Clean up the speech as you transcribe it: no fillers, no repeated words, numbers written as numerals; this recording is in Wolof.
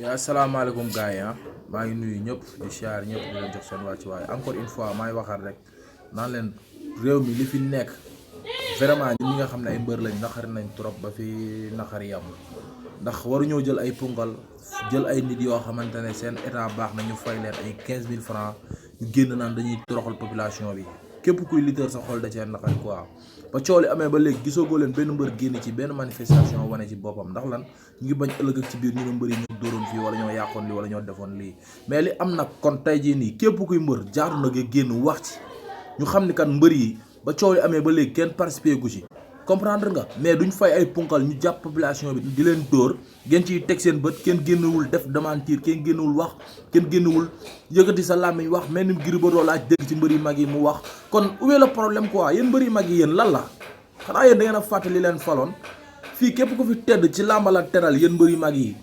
Assalamualaikum gars yi maa ngi nuyu ñëpp di siyaar ñëpp di leen jox seen wàccuwaay encore une fois maay waxaat rek naan leen réew mi li fi nekk vraiment ñi nga xam ne ay mbër lañ naqari nañ trop ba fi naqari yam ndax waruñoo jël ay pungal jël ay nit yoo xamante ne seen état baax na ñu fay leen ay 15000 francs ñu génn naan dañuy toroxal population bi képp kuy leader sa xol da cee naqari quoi. ba coow li amee ba léegi gisoo leen benn mbër génn ci benn manifestation wane ci boppam ndax lan ñu ngi bañ ëllëg ak ci biir ñu ne mbër yi ñoo dóoroon fii wala ñoo yàqoon lii wala ñoo defoon lii mais li am nag kon tey jii nii képp kuy mbër jaaru na nga génn wax ci ñu xam ni kan mbër yi ba coow li amee ba léegi kenn participé gu ci comprendre nga mais duñ fay ay punkal ñu jàpp population bi di leen dóor ngeen ciy teg seen bët kenn génnewul def démentir kenn génnewul wax kenn génnewul yëkkati sa làmmiñ wax mel ni Gris Bordeaux laaj dégg ci mbër yu mag yi mu wax kon où est le problème quoi yéen mbër yu mag yi yéen lan la xanaa yéen da ngeen a fàttali leen faloon fii képp ku fi tedd ci làmba la teral yéen mbër yu mag yi